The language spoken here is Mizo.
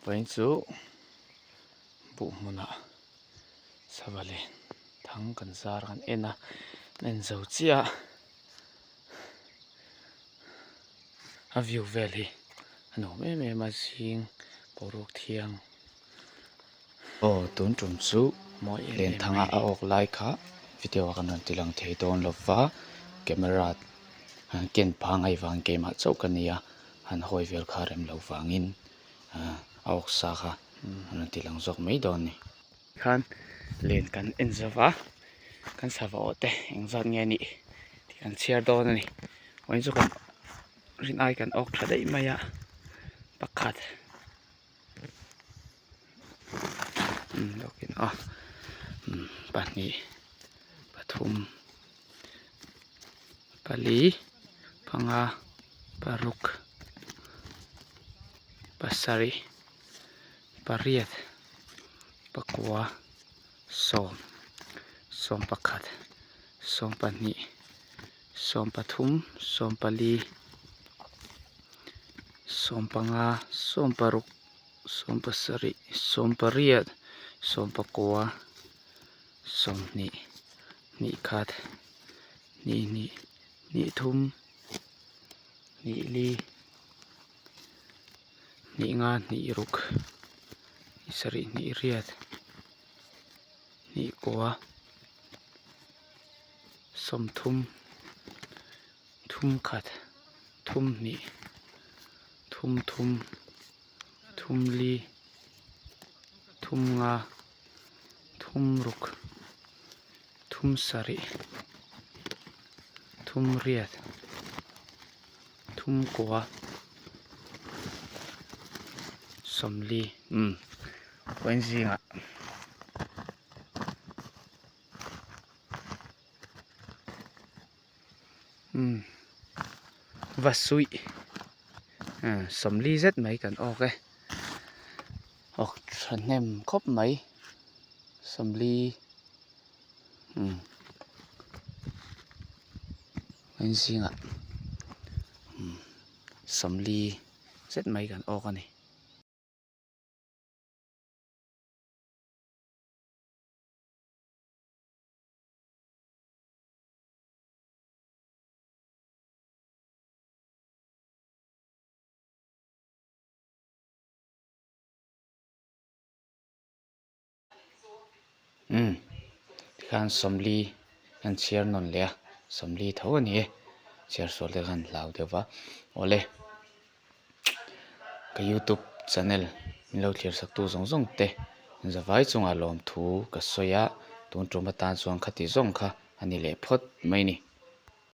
Vawiin chu buh hmunah sava len thang kan zar kan en a kan en zo chiah a a view vel hi a nuam em em a zing boruak thiang. Aw tun tum chu Lenthanga a awk lai kha video ah kan rawn ti lang thei dawn lo va camera han ken pangai vang keimah chauh ka nia han hawi vel kha rem lo vangin a awk sa kha an rawn ti lang zawk mai dawn a ni. Khan len kan en zo va kan sava awh te engzat nge a nih tih kan chhiar dawn a ni vawiin chu kan rin ai kan awk tha daih mai a pakhat pahnih pathum pali panga paruk pasarih pariat pakua sawm sawm pakhat sawm pahnih sawm pathum sawm pali sawm panga sawm paruk sawm pasarih sawm pariat sawm pakua sawmhnih hnih khat hnih hnih hnih thum hnih li hnih nga hnih ruk hnih sarih hnih riat hnih kua sawmthum thum khat thum hnih thum thum thum li thum nga thum ruk thum sarih thum riat thum kua sawmli umm vawiin zingah umm va suih sawmli zet mai kan awk e awk thahnem khawp mai sawmli umm vawiin zingah sawmli zet mai kan awk a ni. Umm tikhan sawmli an chhiar nawn leh a sawmli tho a ni e chhiar sual te khan hlau deuh va awle ka youtube channel min lo thlir sak tu zawng zawng te zavai chungah lawmthu ka sawi a tun tum atan chuan khati zawng kha a ni leh phawt mai a ni.